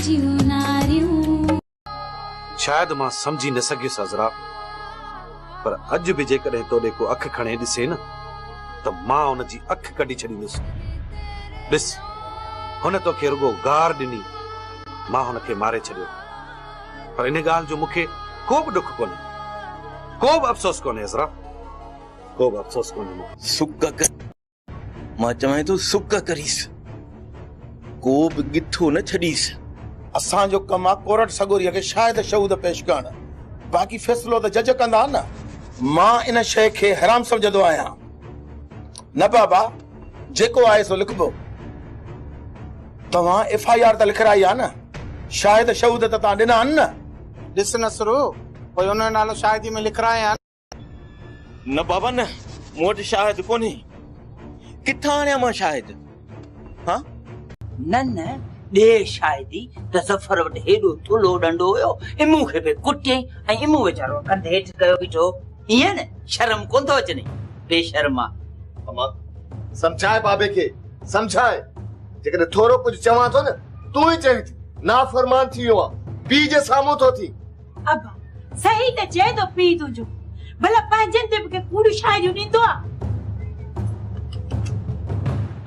جون ناريون. شايد مان سمجهي نه سگهيس عذرا، پر اڄ به جيڪڏهن توڏي ڪو اک کڻي ڏسي نه ته مان ان جي اک ڪڍي ڇڏيندس. ڏس، هن توکي رڳو گار ڏني، مان هن کي ماري ڇڏيو. پر ان ڳالهه جو مون کي ڪو به ڏک ڪونهي، ڪو به افسوس ڪونهي عذرا، ڪو به افسوس ڪونهي مون کي. سڪ ڪر، مان چوانء ٿو سڪ ڪريس، ڪو به ڳٺو نه ڇڏيس. اسان جو ڪم آ ڪورٽ سڳوريء کي شاهد شهود پيش ڪرڻ، باقي فيصلو ته جج ڪندا نه. مان ان شيء کي حرام سمجهندو آهيان. نه بابا، جيڪو آهي سو لکبو. توهان ايف I R ته لکرائي آ نه، شاهد شهود ته توهان ڏنا آهن نه. ڏس نصرو، پوء ان جو نالو شاهدي ۾ لکرايان. نه بابا نه، مون وٽ شاهد ڪونهي. ڪٿان آڻيان مان شاهد؟ ها؟ نه نه، ڏي شاهدي ته ظفر وٽ هيڏو ٿلهو ڏنڊو هيو، امون کي پئي ڪٽيائين ۽ امون ويچارو ڪنڌ هيٺ ڪيو بيٺو هو. ائين نه؟ شرم ڪونه ٿو اچنئي؟ بي شرما. امان، سمجهاء بابي کي، سمجهاء. جيڪڏهن ٿورو ڪجهه چوان ٿو نه، تون ئي چوين ٿي، نافرمان ٿي ويو آن، پيء جي سامهون ٿو ٿين. ابا، صحيح ته چئي ٿو پيء تنهنجو. ڀلا پنهنجن تي به ڪي ڪوڙيون شاعريون ڏيندو آ؟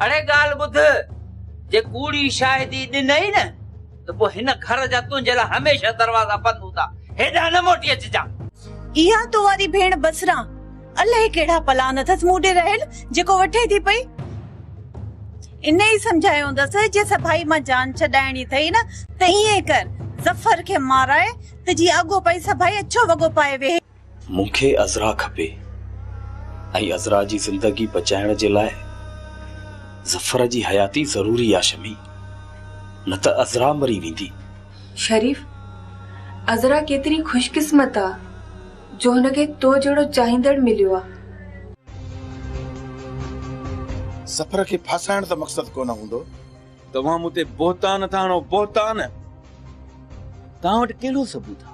اڙي ڳالهه ٻڌ، جي ڪوڙي شاهدي ڏنئي نه ته پوء هن گهر جا تنهنجي لاء هميشه دروازا بند هوندا. هيڏانهن نه موٽي اچجان. اها تو واري ڀيڻ بصران، الائي ڪهڙا پلان اٿس مون ڏي رهيل، جيڪو وٺي ٿي پئي. ان ئي سمجهايو هوندس، جي سڀائي مان جان ڇڏائڻي اٿئي نه ته ائين ڪر، ظفر کي مارائي ته جيئن اڳو پئي سڀائي اڇو وڳو پائي ويهي. مون کي عذرا کپي ۽ عذرا جي زندگي بچائڻ جي لاء ظفر جي حياتي ضروري آ شمي، نه ته عذرا مري ويندي. شريف، عذرا ڪيتري خوش قسمت آ جو هن کي تو جهڙو چاهيندڙ مليو آ. ظفر کي ڦاسائڻ ته مقصد ڪونه هوندو. توهان مون تي بهتان ٿا هڻو، بهتان! توهان وٽ ڪهڙو ثبوت آ؟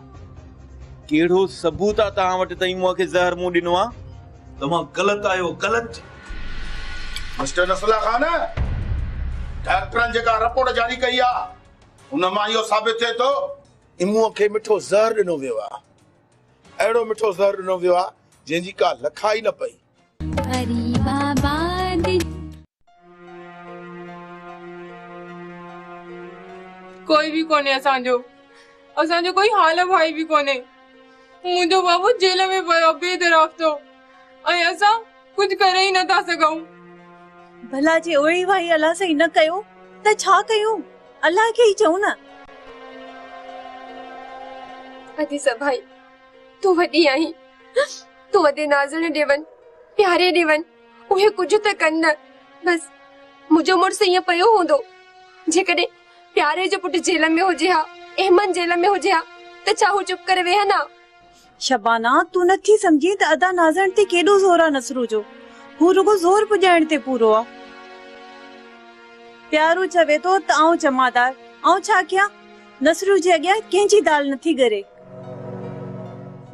ڪهڙو ثبوت آ توهان وٽ ته ايموء کي زهر مون ڏنو آ؟ توهان غلط آهيو، غلط! مسٽر نصرالله خان، ڊاڪٽرن جيڪا رپورٽ جاري ڪئي آ، ان مان اهو ثابت ٿئي ٿو. ايموء کي مٺو زهر ڏنو ويو آ. اهڙو مٺو زهر ڏنو ويو آ، جنهن جي ڪا لکا ئي نه پئي. غريب آباد. ڪوئي به ڪونهي اسان جو، اسان جو ڪوئي حال ڀائي به ڪونهي. منهنجو بابو جيل ۾ پيو آ بي درافتو ۽ اسان ڪجهه ڪري ئي نٿا سگهون. ڀلا جي اوڙي وائي الله سائين نه ڪيو ته ڇا ڪيون؟ الله کي ئي چئون نه. ادي سڀائي تون وڏي آهين. تون وڏي نازڻ ڏي وڃ، پياري ڏي وڃ، اهي ڪجهه ته ڪن نه. بس منهنجو مڙس ائين پيو هوندو. جيڪڏهن پياري جو پٽ جيل ۾ هجي ها، احمد جيل ۾ هجي ها ته ڇا هو چپ ڪري ويهن ها؟ شبانه، تون نه ٿي سمجهين ته ادا نازڻ تي ڪيڏو زور آ نصرو جو. هو رڳو زور پڄائڻ تي پورو آ. پيارو چوي ٿو ته آئون جمعدار، آئون ڇا ڪيان؟ نصرو جي اڳيان ڪنهن جي دال نٿي ڳري.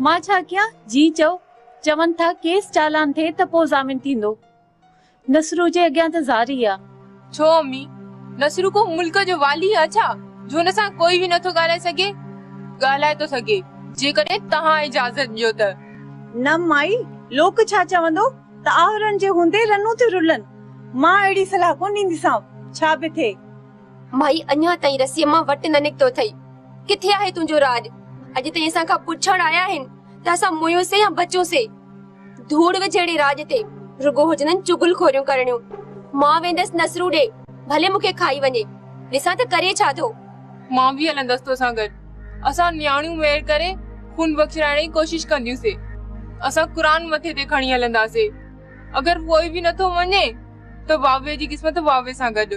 مان ڇا ڪيان؟ جي چئو. چون ٿا ڪيس چالان ٿئي ته پوء ضامن ٿيندو. نصرو جي اڳيان ته زاري آ. ڇو امي؟ نصرو ڪو ملڪ جو والي آ ڇا جو هن سان ڪوئي به نٿو ڳالهائي سگهي؟ ڳالهائي ٿو سگهي جيڪڏهن توهان اجازت ڏيو ته. نه مائي، لوڪ ڇا چوندو ته آهرن جي هوندي رنون ٿيون رلن. مان اهڙي صلاح ڪونه ڏينديسانء، ڇا به ٿئي. مائي اڃا تائين رسيء مان وٽ نه نڪتو اٿئي. ڪٿي آهي تنهنجو راڄ؟ اڄ تائين اسان کان پڇڻ آيا آهن ته اسان مويون سي يا بچون سي. ڌوڙ وجهڙي راڄ تي رڳو هجنن چغل خوريون ڪرڻيون. مان ويندس نصرو ڏي، ڀلي مون کي کائي وڃي. ڏسان ته ڪري ڇا ٿو. مان به هلندس توسان گڏ. اسان نياڻيون ميڙ ڪري خون بخشرائڻ جي ڪوشش ڪنديون سي. اسان قرآن مٿي تي کڻي هلنداسي. اگر پوء به نٿو مڃي ته بابي جي قسمت بابي سان گڏ.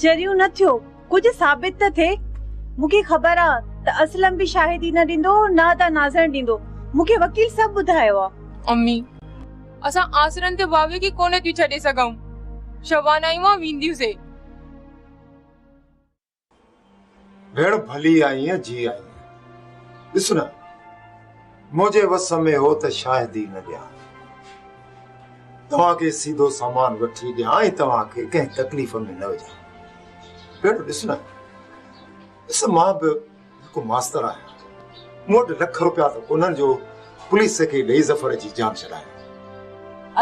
چريون نه ٿيو، ڪجهه ثابت ته ٿئي. مون کي خبر آ ته اسلم به شاهدي نه ڏيندو نه ادا نازڻ ڏيندو. مون کي وڪيل سڀ ٻڌايو آ. امي، اسان آسرن تي بابي کي ڪونه ٿيون ڇڏي سگهون. شبانه ۽ مان وينديون سي. ڀيڻ ڀلي آئينء جي آئينء. ڏس نه منهنجي وس ۾ هو ته شاهدي نه ڏيان. توهان کي سيڌو سامان وٺي ڏيان ۽ توهان کي ڪنهن تڪليف ۾ نه وجهان. ڀيڻ ڏس نه ڏس مان به هڪ ماستر آهيان. مون وٽ لک روپيا ته ڪونهن جو پوليس کي ڏئي ظفر جي جان ڇڏايان.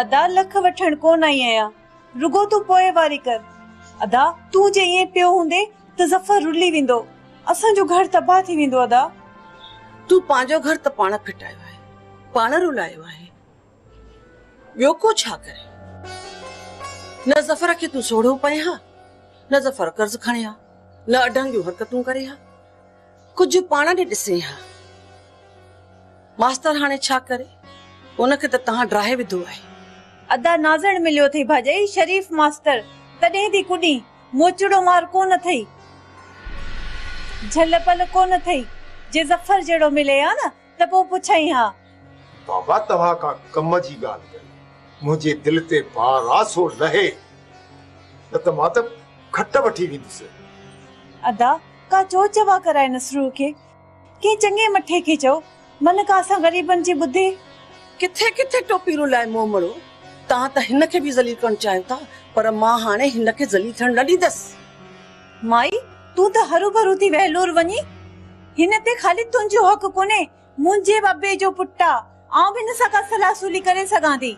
ادا لک وٺڻ ڪونه آئي آهيان. رڳو تون پوئواري ڪر. ادا تون جي ائين پيو هوندين ته ظفر رلي ويندو. اسان جو گهر تباهه ٿي ويندو ادا. تون پنهنجو گهر ته پاڻ ڦٽايو آهي. پاڻ رلايو آهي. ٻيو ڪو ڇا ڪري؟ نه ظفر کي تون سوڙهو پئين ها، نه ظفر قرض کڻي ها، نه اڍنگيون حرڪتون ڪري ها. ڪجهه پاڻ ڏي ڏسين ها. ماستر هاڻي ڇا ڪري؟ ان کي ته توهان ڊاهي وڌو آهي. ادا نازڻ مليو اٿئي ڀاڄائي، شريف ماستر، تڏهن ٿي ڪڏين، موچڙو مار ڪونه اٿئي. جهل پل ڪونه اٿئي. جي ظفر جهڙو ملي ها نه ته پوء پڇائين ها. بابا توهان ڪا ڪم جي ڳالهه ڪريو، منهنجي دل تي بار آ سو لهي، نه ته مان ته کٽ وٺي ويندس. ادا ڪا چو چوا ڪرائي نصروء کي، ڪنهن چڱي مٺي کي چئو، من ڪا اسان غريبن جي ٻڌي. ڪٿي ڪٿي ٽوپي رولائي مومڙو، توهان ته هن کي به ذليل ڪرڻ چاهيو ٿا، پر مان هاڻي هن کي ذليل ٿيڻ نه ڏيندس. مائي، تون ته هروڀرو ٿي وهلور وڃين، هن تي خالي تنهنجو حق ڪونهي، منهنجي به ابي جو پٽ آ، آئون به هن سان ڪا صلاح سولي ڪري سگهان ٿي.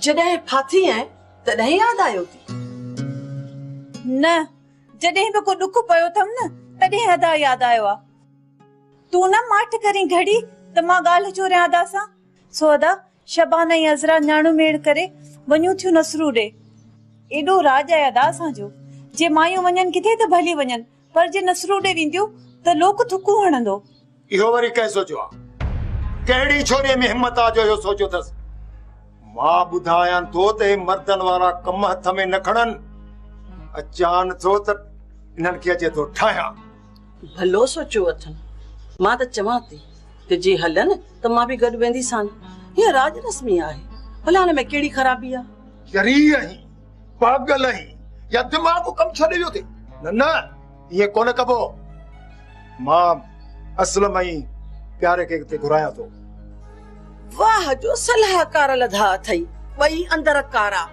جڏهن ڦاٿي آهين، تڏهن ياد آيو ٿي. نه، جڏهن به ڪو ڏک پيو اٿم نه، تڏهن ادا ياد آيو آ. تون نه ماٺ ڪرين گهڙي ته مان ڳالهه چوريان ادا سان. سو ادا، شبانه ۽ عذرا نياڻيون ميڙ ڪري وڃون ٿيون نصرو ڏي. ايڏو راڄ آهي ادا اسان جو. جي مايون وڃن ڪٿي ته ڀلي وڃن، پر جي نصرو ڏي وينديون ته لوڪ ٿڪون هڻندو. اهو وري ڪنهن سوچيو آ؟ ڪهڙي ڇوريء ۾ همت آ جو اهو سوچيو اٿس؟ مان ٻڌايان ٿو ته اهي مردن وارا ڪم هٿ ۾ نه کڻن. اچان ٿو ته انهن کي اچي ٿو ٺاهيان. ڀلو سوچيو اٿن. مان ته چوان ٿي ته جي هلن ته مان به گڏ وينديسان. هيء راڄ رسمي آهي. ڀلا ان ۾ ڪهڙي خرابي آ؟ چري آهين، پاڳل آهين يا دماغ ڪم ڇڏي ويو اٿئي؟ نه نه ائين ڪونه ڪبو. مان اسلم ۽ پياري کي هتي گهرايان ٿو. واهه جو صلاحڪار لڌا اٿئي، ٻئي اندر ڪارا.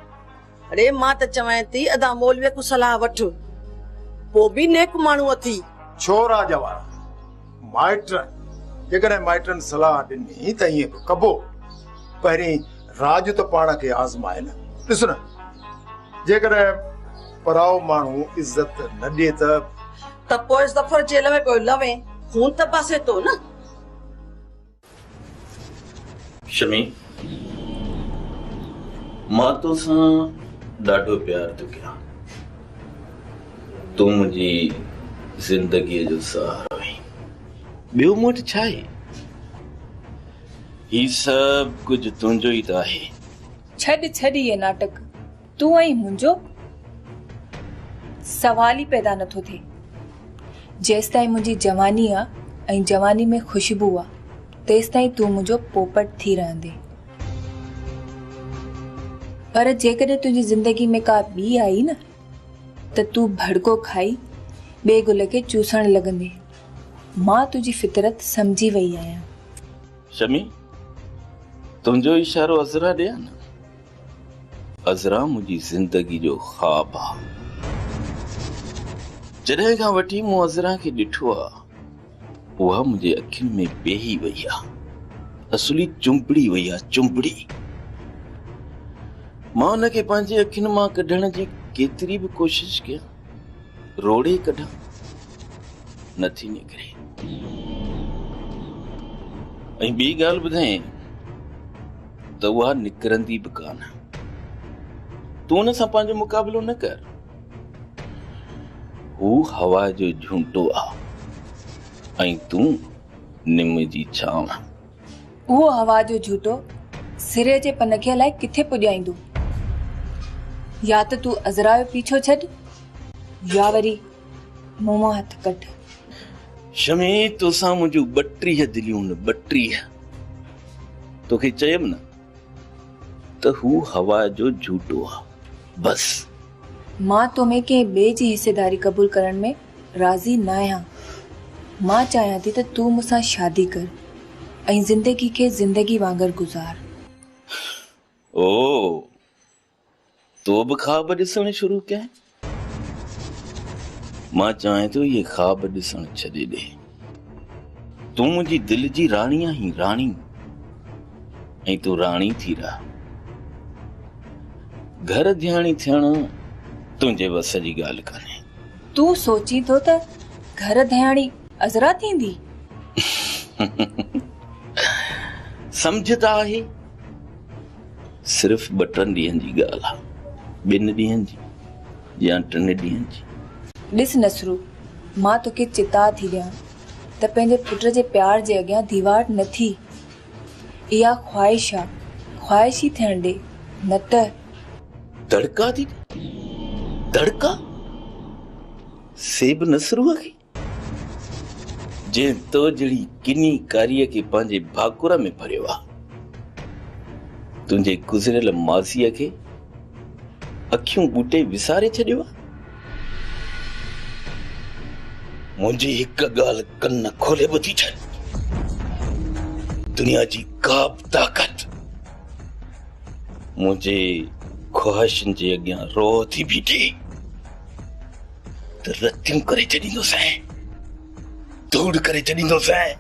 اڙي مان ته چوانء ٿي ادا مولويء کان صلاح وٺ، پوء به نيڪ ماڻهو اٿي. ڇو راڄ وارا مائٽ، جيڪڏهن مائٽن صلاح ڏني ته ائين به ڪبو. پهرين راڄ ته پاڻ کي آزمائي نه. ڏس نه جيڪڏهن پرائو ماڻهو عزت نه ڏي ته. ته پوء ظفر جيل ۾ پيو لوين، خون ته پاسي ٿو نه. شمي، مان توسان ڏاڍو پيار ٿو ڪيان. تون منهنجي زندگيء جو سهارو آهين. ٻيو مون وٽ ڇا آهي؟ هي سڀ ڪجهه تنهنجو ئي ته آهي. ڇڏ ڇڏ اهي ناٽڪ. تون ۽ منهنجو سوال ئي پيدا نٿو ٿئي. جيستائين منهنجي جواني آ ۽ جواني ۾ خوشبو آ، تيستائين تون منهنجو پوپٽ ٿي رهندين. پر جيڪڏهن تنهنجي زندگي ۾ ڪا ٻي آئي نه ته تون ڀڙڪو کائي ٻئي گل کي چوسڻ لڳندين. مان تنهنجي فطرت سمجهي وئي آهيان. شمي، تنهنجو اشارو عذرا ڏي آ نه. عذرا منهنجي زندگي جو خواب آ. جڏهن کان وٺي مون عذرا کي ڏٺو آ، اها منهنجي اکين ۾ پيهي وئي آ. اصلي چنبڙي وئي آ، چنبڙي. مان ان کي پنهنجي اکين مان ڪڍڻ جي ڪيتري به ڪوشش ڪيان، روڙي ڪڍان، نه ٿي نڪري. ۽ ٻي ڳالهه ٻڌائين ته اها نڪرندي به ڪانه. تون ان سان پنهنجو مقابلو نه ڪر. هو هوا جو جهونٽو آ ۽ تون نم جي ڇانو. اهو هوا جو جهوٽو سري جي پن کي الائي ڪٿي پڄائيندو. يا ته تون عذرا جو پيڇو ڇڏ يا وري مون مان هٿ ڪڍ. شمي توسان منهنجون 32 دليون نه 32. توکي چيم نه ته هو هوا جو جهوٽو آ. بس. مان تو ۾ ڪنهن ٻئي جي حصيداري قبول ڪرڻ ۾ راضي ناهيان. مان چاهيان ٿي ته تون مون سان شادي ڪر ۽ زندگي کي زندگي وانگر گذار. او! تو به خواب ڏسڻ شروع ڪيا؟ مان چاهيان ٿو اهي خواب ڏسڻ ڇڏي ڏي. تون منهنجي دل جي راڻي آهين، راڻي. ۽ تون راڻي ٿي رهه. گهر ڌياڻي ٿيڻ تنهنجي وس جي ڳالهه ڪانهي. تون سوچين ٿو ته گهر ڌياڻي عذرا ٿيندي؟ سمجهه ته آهي. صرف ٻه ٽن ڏينهن جي ڳالهه آ. ٻن ڏينهن جي يا ٽن ڏينهن جي. ڏس نصرو، مان توکي چتاء ٿي ڏيان ته پنهنجي پٽ جي پيار جي اڳيان ديوار نه ٿي. اها خواهش آ، خواهش ئي ٿيڻ ڏي، نه ته. دڙڪا ٿي ڏي، دڙڪا؟ سي به نصروء کي؟ جنهن تو جهڙي ڪني ڪاريء کي پنهنجي ڀاڪر ۾ ڀريو آ. تنهنجي گذريل ماضيء کي اکيون ٻوٽي وساري ڇڏيو آ. منهنجي هڪ ڳالهه ڪن کولي ٻڌي ڇڏ. دنيا جي ڪا به طاقت منهنجي خواهشن جي اڳيان روهه ٿي بيٺي. ته رتيون ڪري ڇڏيندوسانء، ڌوڙ ڪري ڇڏيندوسانء.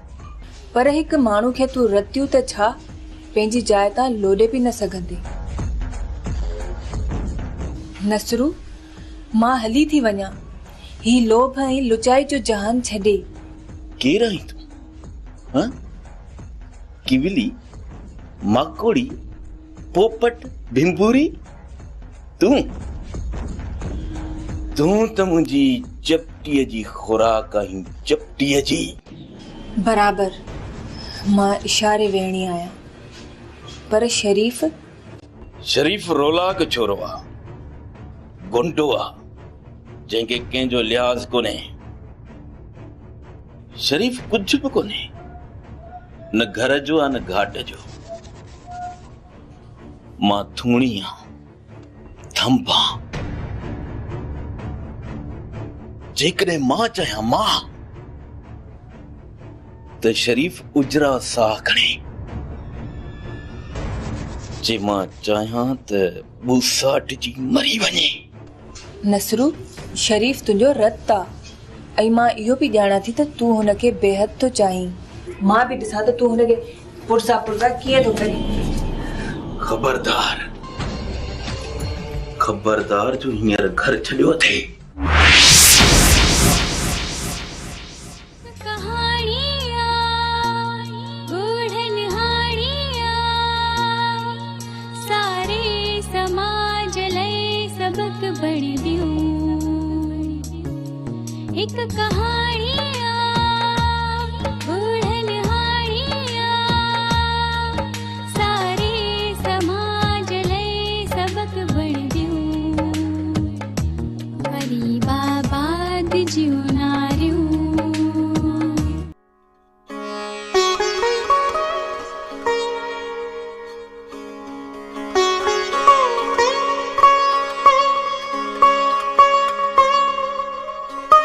پر هڪ ماڻهو کي تون رتيون ته ڇا، پنهنجي جاء تان لوڏي به نه سگهندين. نصرو، مان هلي ٿي وڃان، هي لوڀ ۽ لچائي جو جهان ڇڏي. ڪير آهين تون؟ هان؟ ڪيولي، ماڪوڙي، پوپٽ، ڀنڀوري؟ تون، تون ته منهنجي چپٽيء جي خوراڪ آهين، چپٽيء جي. برابر، مان اشاري ويهڻي آهيان، پر شريف؟ شريف رولاڪ ڇورو آ، گنڊو آ، جنهن کي ڪنهن جو لحاظ ڪونهي. شريف ڪجهه به ڪونهي، نه گهر جو آ نه گهاٽ جو. مان ٿوڻي آن، ٿنڀ آن. جيڪڏهن مان چاهيان مان ته شريف اجرا ساهه کڻي. جي مان چاهيان ته ٻوساٽجي مري وڃي. نصرو، شريف تنهنجو رت آ ۽ مان اهو به ڄاڻان ٿي ته تون هن کي بيحد ٿو چاهين. مان به ڏسان ته تون هن کي پرزا پرزا ڪيئن ٿو ڪرين. خبردار! خبردار جو هينئر گهر ڇڏيو اٿئي.